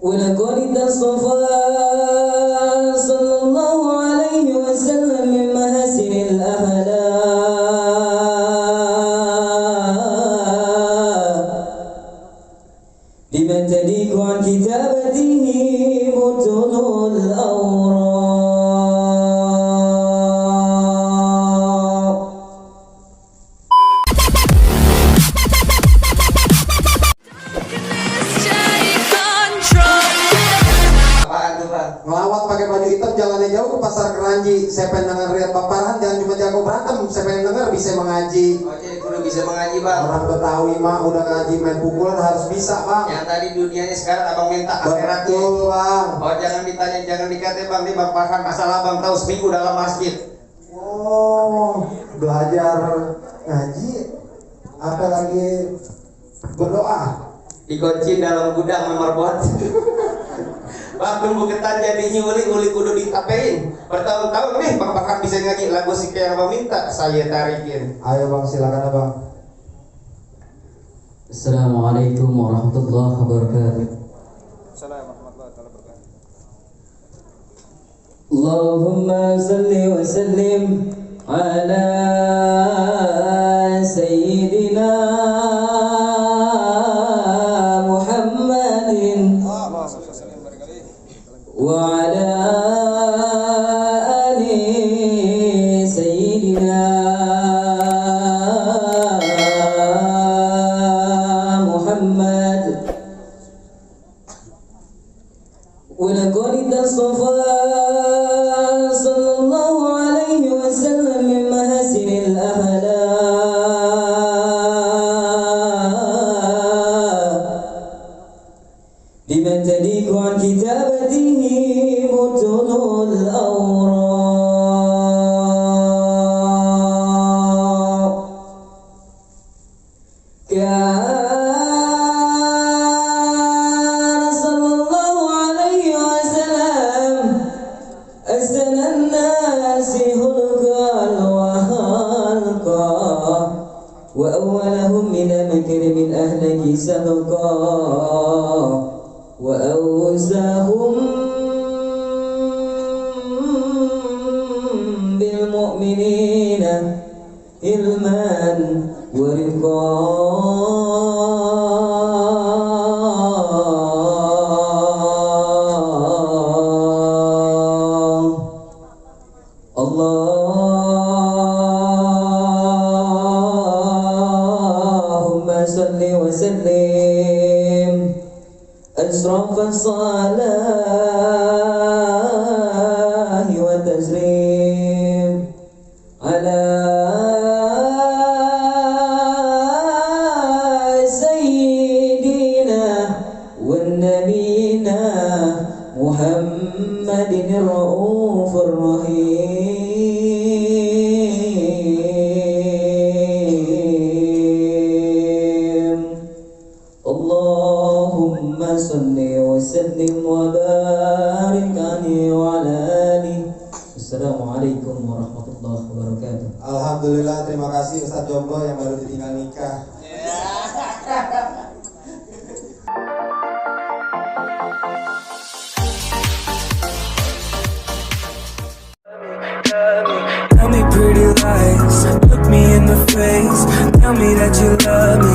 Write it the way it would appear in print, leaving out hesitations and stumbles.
ولقد اصطفى صلى الله عليه وسلم من محاسن الأخلاق بما تليق عن كتابته بطون الأوراق. Ngelawat pakai baju hitam, jalannya jauh ke pasar Keranji. Saya pengen denger Riat Paparan, jangan cuma jago berantem. Saya pengen denger bisa mengaji. Oke, kudu bisa mengaji, Bang. Orang Betawi mah udah ngaji main pukulan harus bisa, Bang. Yang tadi dunianya sekarang abang minta akhiratnya. Betul, Bang. Oh, jangan ditanya, jangan dikata, Bang. Nih Bang Farhan asal abang tahu seminggu dalam masjid. Oh, belajar ngaji, apalagi berdoa. Dikunci dalam gudang nomor buat. Bang, tunggu ketan jadinya uli kudu ditapein. Bertahun-tahun nih Bang Farhan bisa ngaji lagu si kayak abang minta, saya tarikin. Ayo Bang, silakan Bang. Assalamualaikum warahmatullahi wabarakatuh. Allahumma salli wa sallim ala sayyidina Muhammadin wa ala ali sayyidina Muhammad. ولقد اصطفى صلى الله عليه وسلم من محاسن الأخلاق بما تليق عن كتابته بطون الأوراق. كان صلى الله عليه وسلم أحسن الناس خلقا وخلقا وأولهم من مكرم الأهلك سبقا وأوزاهم بالمؤمنين علما ورقا. اللهم صل وسلم أشرف الصلاة والتسليم على سيدنا ونبينا محمد الرؤوف الرحيم. اللهم صل وسلم وبارك عليه وعلى آله. Assalamualaikum warahmatullahi wabarakatuh. Alhamdulillah, terima kasih Ustadz Jomblo yang baru ditinggal nikah. Tell me pretty lies, look me in the face. Tell me that you love me,